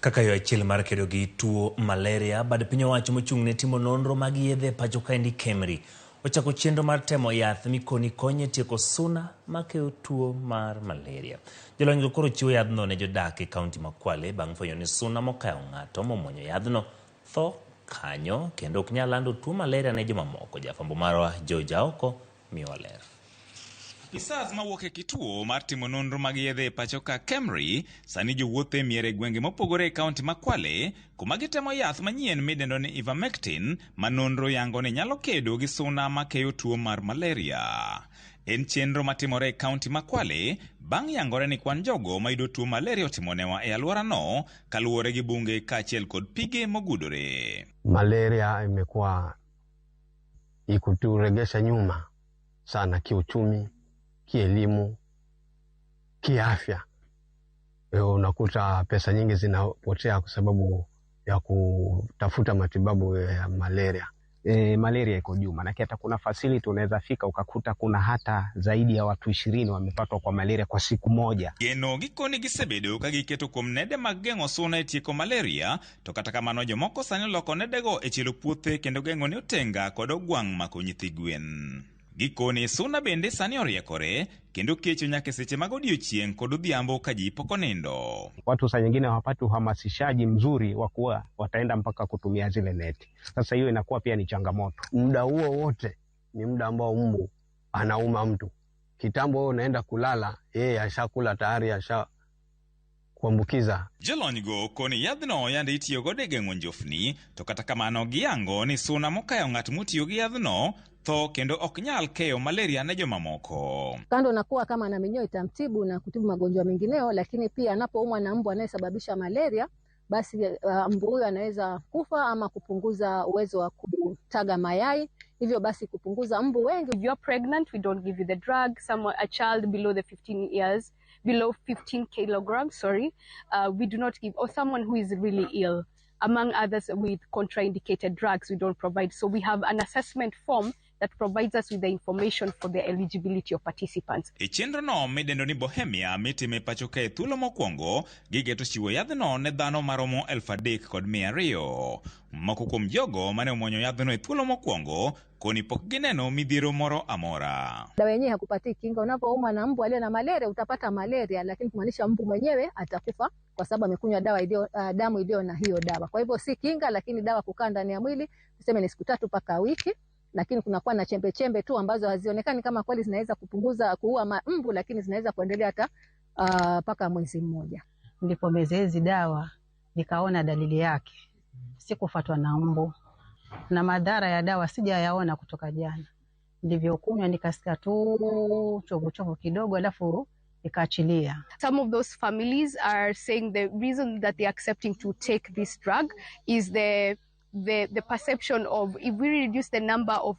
Kaka yo achiel mar kedo gi tuo malaria, bad piny owacho mochung' ne timo nonro mag yedhe e pacho kaendi KEMRI ochako chenro mar temo yath mikoni konyo e tieko suna makeyo tuo mar malaria. Jolony go koro chiwo yadhno ne jodak e kaunti ma Kwale bang' fwenyo ni suna mokayo ng'ato momuonyo yadhno tho kanyo kendo ok nyal lando tuo malaria ne jomamoko. Jafwambo marwa George Aoko miyowa ler. Apisas mawuok e kituo mar timo nonro mag yedhe e pacho ka KEMRI sani jowuotho e mier e gwenge mopogore e kaunti ma Kwale kuma gitemo yath manyien midendo ni Ivermectin ma nonro yango ni nyalo kedo gi suna makeyo tuo mar malaria. En chenro matimore e kaunti ma Kwale bang' yangore ni kwan jogo mayudo tuo malaria otimo newa e alworano kaluwore gi bunge kaachiel kod pige mogudore. Malaria imekuwa ikuturegesha nyuma sana kiuchumi, kielimu, kiafya. Unakuta pesa nyingi zinapotea kwa sababu ya kutafuta matibabu ya malaria. Malaria iko juu, maanake hata kuna facility unaweza fika ukakuta kuna hata zaidi ya watu 20 wamepatwa kwa malaria kwa siku moja. Geno gikoni gisebedo ka giketo kuom nede mag geng'o suna e tieko malaria, to kata kamano jomoko sani oloko nedego e chielo puothe kendo geng'o ne otenga kod ogwang' mako nyithi gwen. Gikoni suna bende sani oriekore kendo kecho nyaka e seche mag odiochieng' kod odhiambo ka ji pok onindo. Watu saa nyingine hawapati uhamasishaji mzuri wa kuwa wataenda mpaka kutumia zile neti. Sasa hiyo inakuwa pia ni changamoto. Muda huo wote ni muda ambao mbu anauma mtu. Kitambo wewe unaenda kulala, yeye ashakula tayari, asha kuambukiza. Jolony go koni yadhno yande itiyo godo e geng'o njofni, to kata kamano giyango ni suna mokayo ng'at motiyo gi yadhno tho kendo ok nyal keyo malaria ne jomamoko. Kando na kuwa kama ana minyoo itamtibu na kutibu magonjwa mengineo, lakini pia anapoumwa na mbu anayesababisha malaria, basi mbu huyo anaweza kufa ama kupunguza uwezo wa kutaga mayai, hivyo basi kupunguza mbu wengi. If you're pregnant, we don't give you the drug. A child below the 15 years, below 15 kilograms, sorry, we do not give, or someone who is really ill, among others with contraindicated drugs, we don't provide. So we have an assessment form that provides us with the information for the eligibility of participants. E chenro no midendo ni Bohemia mitime e pacho ka e thuolo mokwongo, gigeto chiwo yadhno ne dhano maromo 3,200. Moko kuom jogo mane omuonyo yadhno e thuolo mokwongo koni pok gineno midhiero moro amora. Dawa yenyewe hakupatii kinga. Unapoumwa na mbu aliye na malaria utapata malaria, lakini kumaanisha mbu mwenyewe atakufa kwa sababu amekunywa dawa iliyo damu iliyo na hiyo dawa. Kwa hivyo si kinga, lakini dawa kukaa ndani ya mwili tuseme ni siku 3 mpaka wiki, lakini kunakuwa na chembe chembe tu ambazo hazionekani kama kweli zinaweza kupunguza kuua mbu, lakini zinaweza kuendelea hata mpaka mwezi mmoja. Nilipomeza hizi dawa nikaona dalili yake, sikufuatwa na mbu na madhara ya dawa sijayaona kutoka jana. Nilivyokunywa nikasikia tu chovu chovu kidogo, alafu ikaachilia. Some of those families are saying the reason that they're accepting to take this drug is the perception of if we reduce the number of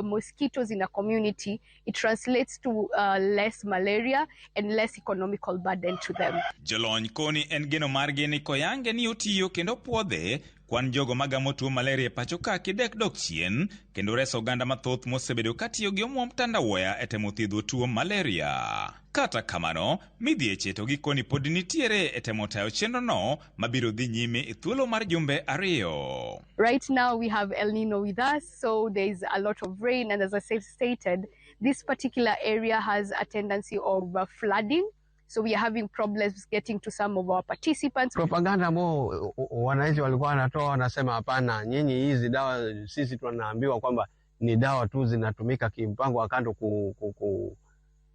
mosquitoes in a community, it translates to less malaria and less economical burden to them. Jolony koni en geno margi ni koyange ni otiyo kendo puodhe kwan jogo magamo tuo malaria e pacho ka kidek dok chien kendo reso oganda mathoth mosebedo katiyo gi omuom tandawuoya e temo thiedho tuo malaria. Kata kamano, midhieche to gikoni pod nitiere e temo tayo chenro no mabiro dhi nyime e thuolo mar jumbe 2. Right now we have El Nino with us, so there is a lot of rain, and as I stated, this particular area has a tendency of flooding. So we are having problems getting to some of our participants. Propaganda ambao wananchi walikuwa wanatoa wanasema hapana, nyinyi hizi dawa sisi tunaambiwa kwamba ni dawa tu zinatumika kimpango wa kando ku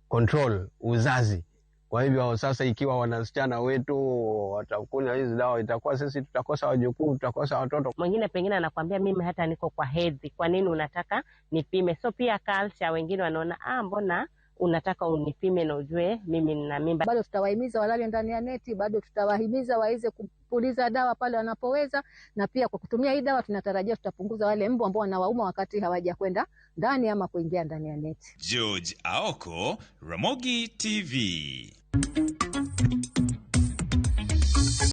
control uzazi. Kwa hivyo sasa ikiwa wanasichana wetu watakunywa hizi dawa itakuwa sisi tutakosa wajukuu, tutakosa watoto. Mwingine pengine anakuambia mimi hata niko kwa hedhi, kwa nini unataka nipime? So pia culture wengine wanaona mbona unataka unipime na ujue mimi nina mimba. Bado tutawahimiza walale ndani ya neti, bado tutawahimiza waweze kupuliza dawa pale wanapoweza, na pia kwa kutumia hii dawa tunatarajia tutapunguza wale mbu ambao wanawauma wakati hawajakwenda ndani ama kuingia ndani ya neti. George Aoko, Ramogi TV.